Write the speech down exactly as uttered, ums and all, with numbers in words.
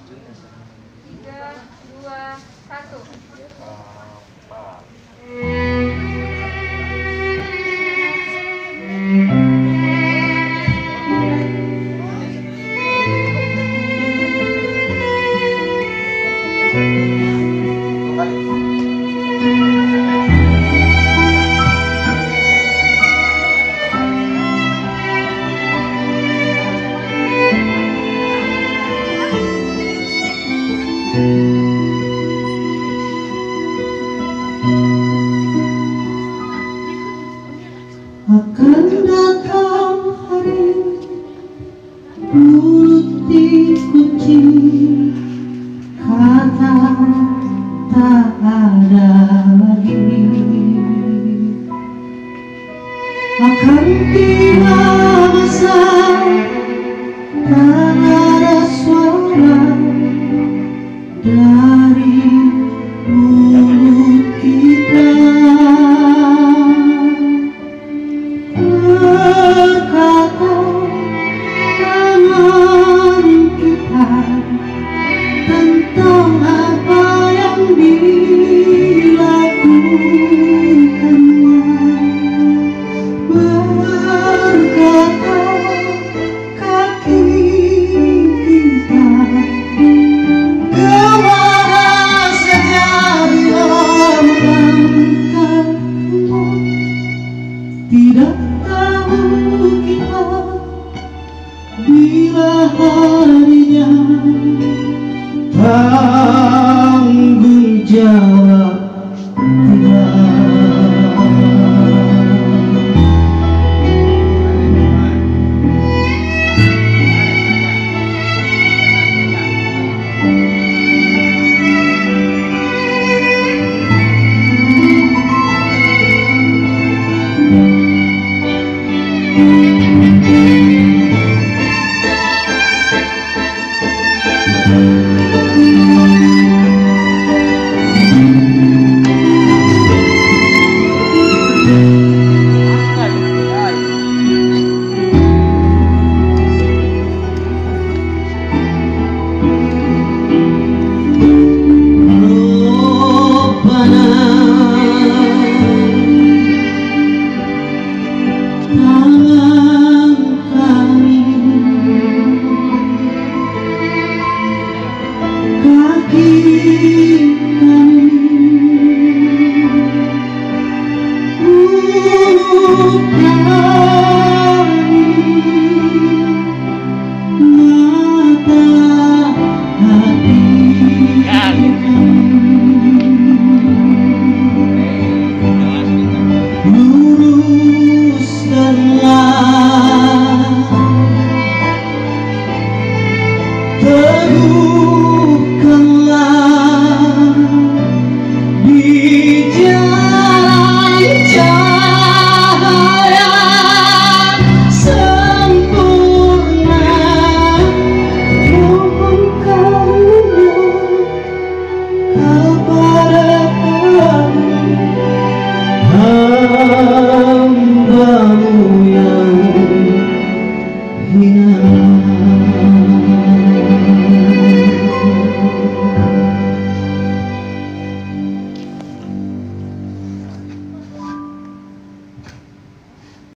Tiga, dua, satu. Akan datang hari, mulut dikunci, kata tak ada lagi. Akan tiba masa, tak ada suara dari mulut kita. Berkata tangan kita tentang apa yang dilakukannya. Berkata kaki kita kemana saja ia melangkah. Tidak tahu kita bila harinya tanggung jawab tidak. Tangan kami, kaki kami, bulu kami, mata hati kami.